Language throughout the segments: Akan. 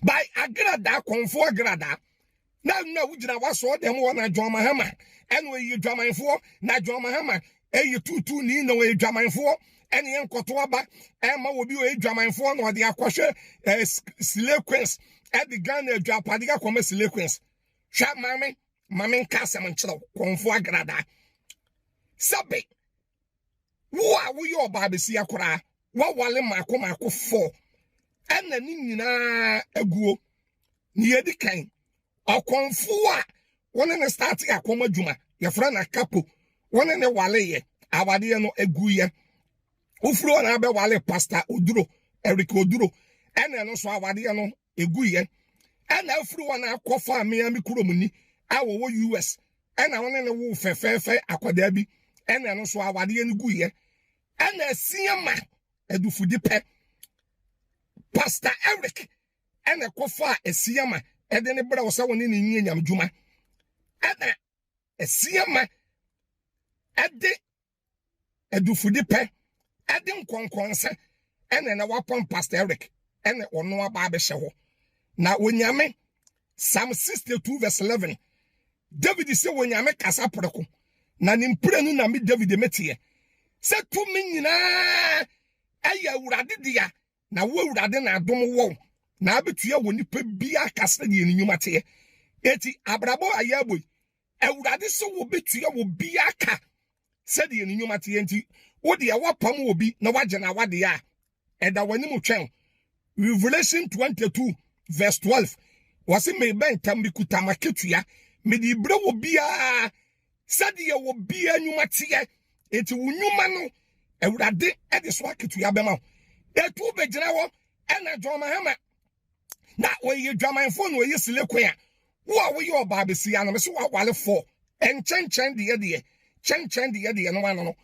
By agradaa kɔnfoɔ agradaa. Na na wogyina w'asɔɔ dɛm hɔ na John Mahama ɛna ɔyɛ dwamanfoɔ na John Mahama ɛyɛ tuutuu ni na ɔyɛ dwamanfoɔ ɛne yɛn nkɔto aba ɛma obi ɔyɛ dwamanfoɔ na ɔde akɔhwɛ ɛɛ slay queens ɛde Ghana adwapade akɔma slay queens. Hwɛ maame maame nka asɛm nkyerɛw kɔnfoɔ agradaa. Sɛbe wo a woyɛ ɔbaa besia koraa wawale mako mako fɔ ɛna ne nyinaa aguo ne yɛdi kan ɔkɔmfo a wɔne ne start akɔm adwuma yɛfrɛ no akapo wɔne ne waleyɛ awadeɛ no aguyɛ wofiri hɔ na abɛwale pastor oduro eric oduro ɛna ɛno nso awadeɛ no eguyɛ ɛna afiri hɔ na akɔfa mmea me kurom ni a wɔwɔ us ɛna wɔne ne wo fɛfɛɛfɛ akwadaa bi ɛna ɛno nso awadeɛ no guyɛ ɛna asia ma adufudi pɛ pastor eric ɛna ɛkɔfa asia ma ɛde ne brɛ wo sɛ wɔne ne nyɛ nyamdwuma ɛna asia ma ɛde adufudi pɛ ɛde nkɔnkɔnsa ɛna na wapɔn pastor eric ɛna ɔno aba abɛhyɛ hɔ na onyame psalm 62 verse 11 david sɛ onyame kasa prɛko na ne mprenu na me david meteɛ sɛ tumi nyinaa ɛyɛ awurade dea na wo awurade na adom wɔ na abetua wɔ nipa biara kasa deɛ ne nnwuma teɛ eti abrabɔ a yɛabɔ yi Awurade sɛ wɔbɛtua wɔ biara ka sɛdeɛ ne nnwuma teɛ nti wo deɛ woapam wɔ bi na woagye no awadeɛ a ɛda w'anim twɛn Revelation 22 verse 12 wɔse mebɛ ntam mekuta m'akatua mede brɛ wɔ biara sɛdeɛ wɔ biara nnwuma teɛ enti wo nnwuma no Awurade de so akatua bɛma wo ɛtu bɛgyina hɔ ɛna John Mahama na ɔyɛ dwamanfoɔ na ɔyɛ sile kwan a wo a woyɛ ɔbaa besia no mese wawale fɔ ɛnkyɛnkyɛn deɛ deɛ kyɛnkyɛn deɛ deɛ no ano no.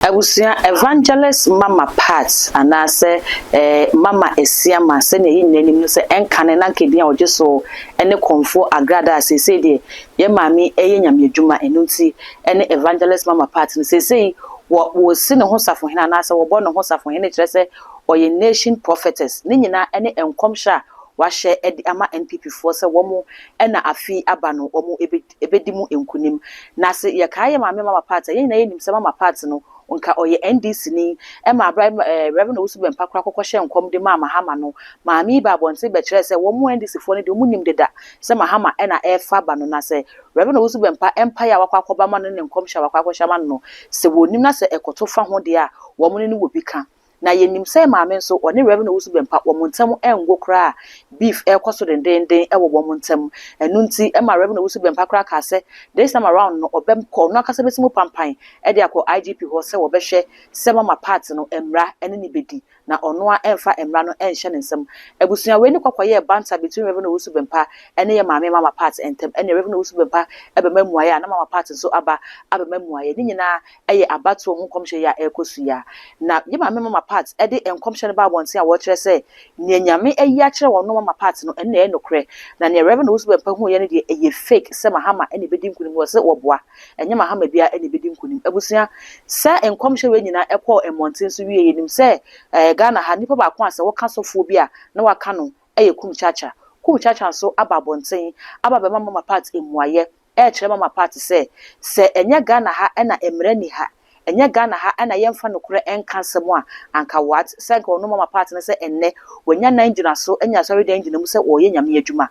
Abusua Evangelist Mama Pat anaasɛ eh, Mama Asiama sɛnea yɛn nyinaa nim no sɛ ɛnkane na anka edin a ɔgye so ne Kɔmfoɔ Agrada a seesei deɛ yɛn maame yi reyɛ Nyame adwuma ɛno nti ɛne Evangelist Mama Pat no seesei wɔ wɔsi ne ho safohene anaasɛ wɔbɔ ne ho safohene kyerɛ sɛ ɔyɛ Nation Prophetess ne nyinaa ɛne nkɔmhyɛ a wahyɛ de ama NPP foɔ sɛ wɔn ɛna afe yi aba no wɔn ɛbɛdi mu nkunim na se yɛkae yɛ maame Mama Pat a yɛn nyinaa yɛnim sɛ Mama Pat no Nka ɔyɛ NDC ni. Ɛma bere a Rev. Owusu Bempah koraa kɔkɔhyɛɛ nkɔm de maa Mahama no, maame yi baa abɔnten bɛkyerɛɛ sɛ wɔn NDC foɔ no deɛ wɔn nim deda sɛ Mahama na ɛrefa aba no na sɛ Rev. Owusu Bempah mpaeɛ a wakɔ akɔbɔ ama no ne ne nkɔmhyɛ a wakɔ akɔhyɛ ama no no, sɛ wɔnim na sɛ ɛkɔto fa ho deɛ a, wɔn ne no wɔ bi ka. Na yɛnim sɛ maame nso, ɔne Rev. Owusu Bempah wɔn ntam ngo koraa a beef rekɔ so dendeenden wɔ wɔn ntam. Ɛno nti ɛma Rev. Owusu Bempah koraa kaa sɛ this time around no ɔbɛkɔ, ɔno ankasa bɛsi mu pampan de akɔ IGP hɔ sɛ wɔbɛhwɛ sɛ mama part no mmra ne no bɛdi na ɔno ara ɛmfa mmra no nhyɛ ne nsam. Abusua wei ne kɔ kɔyɛɛ banter between Rev. Owusu Bempah ne yɛ maame Mama Pat ntam ɛne Rev. Owusu Bempah bɛma mmuaeɛ a na Mama Pat nso aba abɛma mmuaeɛ. Ne nyinaa yɛ abatoɔ ho nkɔmhyɛ yi a ɛrekɔ so yi a. Na yɛ maame Mama Pat de nkɔmhyɛ no baa abɔnten a wɔkyerɛ sɛ nea Nyame ayi akyerɛ wɔn no Mama Pat no ɛno na ɛyɛ nokorɛ na nea Rev. Owusu Bempah huiɛ no deɛ ɛyɛ fake sɛ Mahama na ɛbɛdi nkunim wɔ sɛ wɔboa. Ɛnyɛ Mahama biara na ebedi nkunim. Abusua, sɛ nkɔmhyɛ wei nyinaa ɛkɔɔ mmɔnten so wie, yɛnim sɛ ɛɛ Ghana ha, nipa baako a sɛ woka sɔfoɔ bi a na waka no yɛ Kum Chacha. Kum Chacha nso aba abɔnten aba abɛma Mama Pat mmuaeɛ, ɛrekyerɛ Mama Pat sɛ, sɛ ɛnyɛ Ghana ha na mmara nni ha, ɛnyɛ Ghana ha na yɛmfa nokorɛ nka asɛm a, anka what? Sɛ anka ɔno Mama Pat no sɛ ɛnnɛ wanya nan ngyinaso anya asɔredan ngyinamu sɛ ɔreyɛ Nyame adwuma.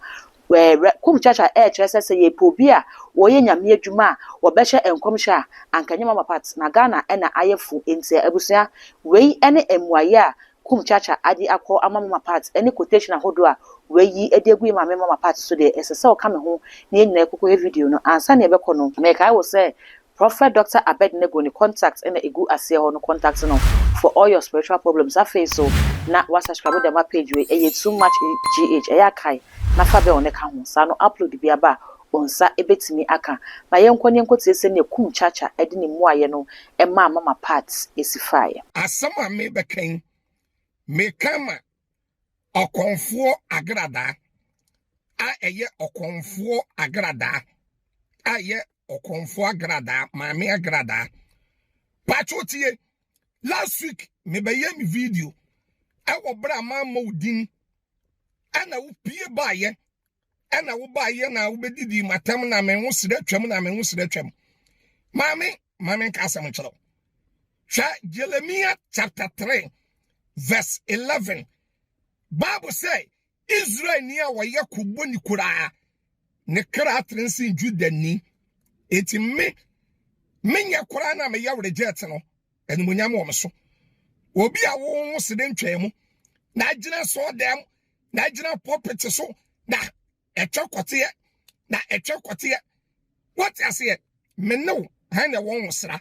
Wɛ Kum Chacha ɛɛkyerɛ sɛ sɛ yɛpɛ obi a ɔyɛ Nyame adwuma a wɔbɛhyɛ nkɔmhyɛ a anka ɛnyɛ Mama Pat na Ghana na ayɛ fo nti abusua wei ne mmuaeɛ a Kum Chacha ade akɔ ama Mama Pat ne quotation ahodoɔ a wayi de agu yɛ maame Mama Pat so deɛ ɛsɛ sɛ ɔka me ho na yɛn nyinaa yɛkɔkɔhwɛ video no ansa na yɛbɛkɔ no mekae wo sɛ Prophet Doctor Abednego ne contact na egu aseɛ hɔ no contact no for all your spiritual problems afei so na wa subscribe de ama page wei ɛyɛ too much GH ɛyɛ a kae na fa bell no ka ho saa no upload bi aba a onsa ɛbɛtumi aka na yɛnkɔ ne yɛnkɔ tie sɛnea Kum Chacha ɛde ne mmuaeɛ no ɛmaa Mama Pat ɛsi faeɛ. Asɛm a merebɛka yi, meka ma ɔkɔmfoɔ agradaa a ɛyɛ ɔkɔmfoɔ agradaa a ɛyɛ ɔkɔmfoɔ agradaa maame agradaa patro tie. Last week mebɛyɛ me video ɛwɔ berɛ a mammɔ wo din ɛna wopie baayɛ ɛna wobaayɛ na wobɛdidi matam na me ho serɛ twam na me ho serɛ twam. Maame, maame nka asɛm nkyerɛ wo. Hwɛ Jeremiah chapter 3 verse 11. Bible sɛ Israelni a wɔyɛ kobɔni koraa ne kra tene sen Judani. Enti me menyɛ koraa na meyɛ reject no animonyam wɔ me so. Obi a wo ho sede ntwaa mu na agyina sɔɔ dɛm na agyina pulpit so na ɛtwɛ kɔteɛ na ɛtwɛ kɔteɛ. Wɔte aseɛ me ne wo han na wɔn ho sra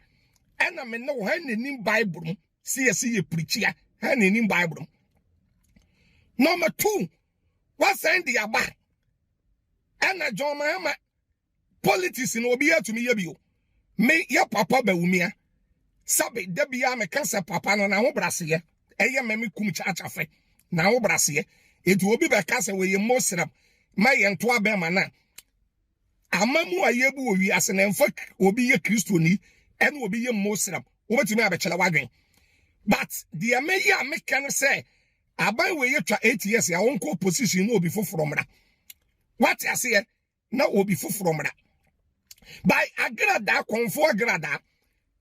ɛna me ne wo han na nim Bible mu si yɛ si yɛ pirikyia han na nim Bible mu. Number 2, wasan de aba ɛna John Mahama politics no obi atumi yɛ bio. Me yɛ papa Bawumia sabe da bia me ka sɛ papa no na ho braseɛ ɛyɛ me me kum kyakyafe na ho braseɛ eti obi bɛka sɛ wɔyɛ Muslim ma yɛn to abɛn ma na ama mu a yɛbu wɔ wiase na mfa obi yɛ Kristoni ɛne obi yɛ Muslim wobɛtumi abɛkyerɛ wadwen. But deɛ meyɛ a meka no sɛ aban wɔ yɛ twa 8 years a wɔnkɔ opposition na obi foforɔ mmra. Wate aseɛ na obi foforɔ mmra. By agrada kɔnfoɔ agrada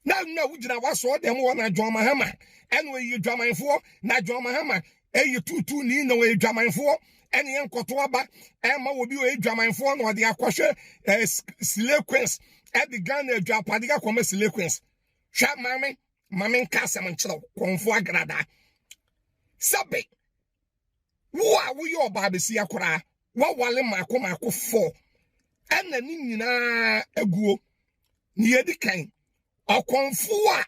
na na wogyina wasɔ dɛm wɔ na John Mahama ɛna ɔyɛ dwamanfoɔ na John Mahama ɛyɛ tutu ni na ɔyɛ dwamanfoɔ ɛne yɛn nkɔto aba ɛma obi ɔyɛ dwamanfoɔ na ɔde akɔhwɛ slay queens ɛde Ghana adwapade akɔma slay queens. Hwɛ maame, maame nka asɛm nkyerɛw kɔnfoɔ agrada sɛbe wo a woyɛ ɔbaa besi akora wawale maako maako 4 ɛna ne nyinaa aguo ne yɛdi kan ɔkɔnfo a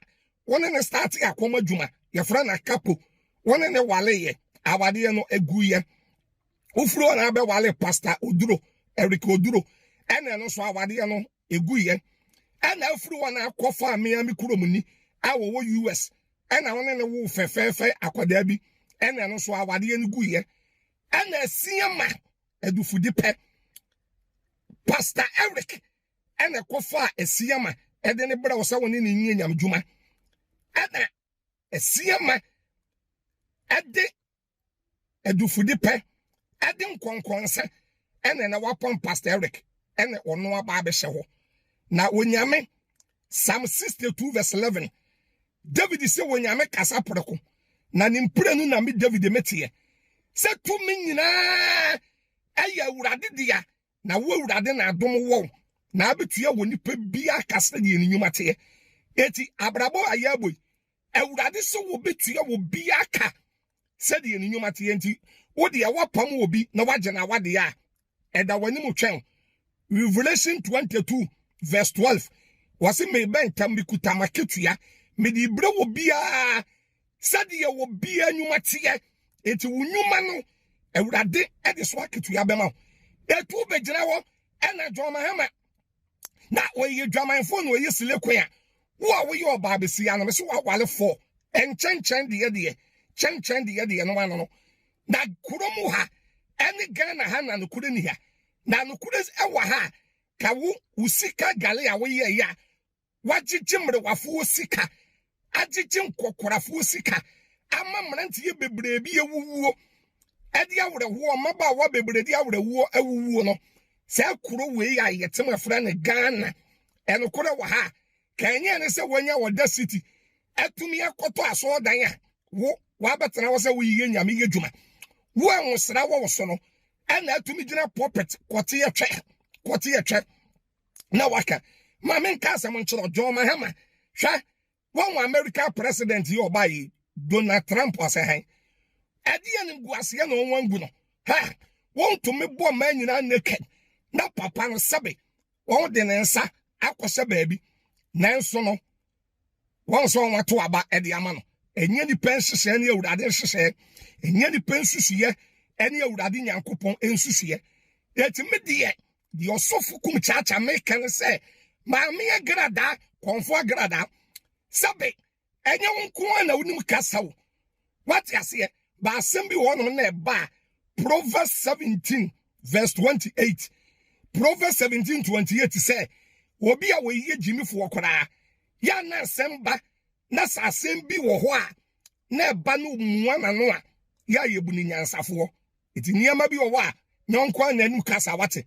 wɔne ne start akɔm adwuma yɛfrɛ na kapo wɔne ne waleyɛ awadeɛ no aguyɛ wofiri hɔ na abɛwale Pastor Oduro Eric Oduro ɛna ɛno nso awadeɛ no eguyɛ ɛna afiri hɔ na akɔfa amea mi kurom ni a wɔwɔ US ɛna wɔne ne wo fɛfɛɛfɛ akwadaa bi ɛna ɛno nso awadeɛ no guyɛ ɛna asia ma adufudi pɛ Pastor Eric ɛna kɔfa asia ma ɛde ne brɛ wo sɛ wɔne ne nyɛ nyam dwuma ɛna asia ma ɛde adufudi pɛ ɛde nkɔnkɔnsa ɛna na wapɔn Pastor Eric ɛna ɔno aba abɛhyɛ hɔ na onyame Psalm 62 verse 11 David sɛ onyame kasa prɛko na ne mprenu na me David meteɛ sɛ tumi nyinaa ɛyɛ Awurade dea na wo Awurade na adom wɔ na abetua wɔ nipa bia kasa deɛ ne nnwuma teɛ. Eti abrabɔ ayɛ aboi Awurade sɛ wɔbɛtua wɔ bia ka sɛdeɛ ne nnwuma teɛ nti wo deɛ wapam wɔ bi na wagye na wadeɛ a ɛda w'anim twɛn. Revelation 22 verse 12 wɔse mebɛn tam bi kuta maketua mede brɛ wɔ biara sɛdeɛ wɔ bia nnwuma teɛ. Eti wo nnwuma no Awurade ɛde so aketua bɛma wo. Etu bɛgyina hɔ ɛna John Mahama na wɔyɛ dwamanfoɔ na wɔyɛ sile kwan a wo a woyɛ ɔbaa besia no mese wawale fɔ ɛnkyɛnkyɛn deɛ deɛ kyɛnkyɛn deɛ deɛ no ano no na kurom ha ɛne Ghana ha na nokore ni ha na nokore ɛwɔ ha ka wo wo sika gale a woyɛ ya wagyegye mmerewafoɔ sika agyegye nkɔkorafoɔ sika ama mmeranteɛ bebree bi awuwuo ɛde awerɛhoɔ mmabaawa bebree de awerɛhoɔ awuwuo no saa kuro wei a yɛtem afrɛ no Ghana ɛnokore wɔ ha ka ɛnyɛ ne sɛ wanya wɔda city atumi akɔtɔ asɔɔdan a wo wabɛtena hɔ sɛ woyiyɛ nyame yɛ dwuma wo a nwosra wɔ wo so no ɛna atumi gyina pulpit kɔte yɛtwɛ na waka ma menka asɛm nkyerɛ John Mahama. Hwɛ wɔn America president yi ɔbaa yi Donald Trump ɔsɛ han ɛdeɛ ne nguaseɛ na wɔn angu no ha wɔntumi bɔ mmaa nyinaa naked na papa no sɛbe wɔn de ne nsa akɔhyɛ baabi nanso no wɔn nso wɔn ato aba ɛde ama no ɛnyɛ nipa nhyehyɛ ne Awurade nhyehyɛ ɛnyɛ nipa nsusuyɛ ɛne Awurade Nyankopɔn nsusuyɛ. Eti me deɛ deɛ ɔsɔfo kum kyaakyaa meka ne sɛ maame agradaa kɔnfo agradaa sɛbe ɛnyɛ wo nko ara na wonim kasa wo wate aseɛ baasɛm bi wɔ hɔnom na ɛba Proverbs 17 verse 28 Proverbs 17:28 sɛ obi a wɔyɛ gyimifoɔ koraa yɛ na asɛm ba Na sɛ asɛm bi wɔ hɔ a na ɛba no mua n'ano a, yɛ a yɛbu ne nyansafoɔ. Nti nneɛma bi wɔ hɔ a nyɔnko a n'anum kasa wate.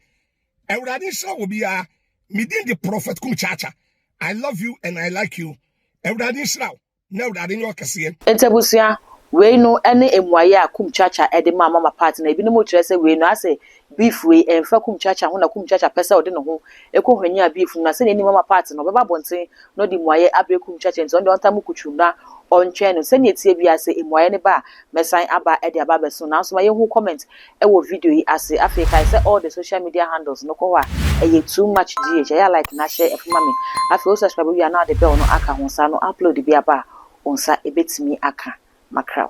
Awurade nhyira wɔ biara. Me din de Prophet Kum Chacha. I love you and I like you. Awurade nhyira wo na Awurade nyɛ ɔkɛseɛ. Nti abusua, wei no ne mmuaeɛ a Kum Chacha de maa Mama Pat. Na ebinom kyerɛ sɛ wei no asɛ beef wei ɛmfa Kum Chacha ho, na Kum Chacha pɛ sɛ ɔde ne ho kɔ hwanyan beef no. Na sɛnea ɛnim Mama Pat no, ɔbɛba abɔnten na ɔde mmuaeɛ abrɛ Kum Chacha, nti ɔno deɛ ɔntam kutu na ɔntwɛn no. Sɛnea ɛteɛ biara, sɛ mmuaeɛ no ba a, mɛsan aba de aba abɛso. Nanso ma yɛnhu comment wɔ video yi ase. Afei kae sɛ all the social media handles no kɔ hɔ a, ɛyɛ Too Much GH. Ɛyɛ a like na share ɛfo ma me. Afei wo subscribe wie a, na ɔde bell no aka ho saa no, upload bi aba a, wo nsa ɛbɛtumi aka. Makraw.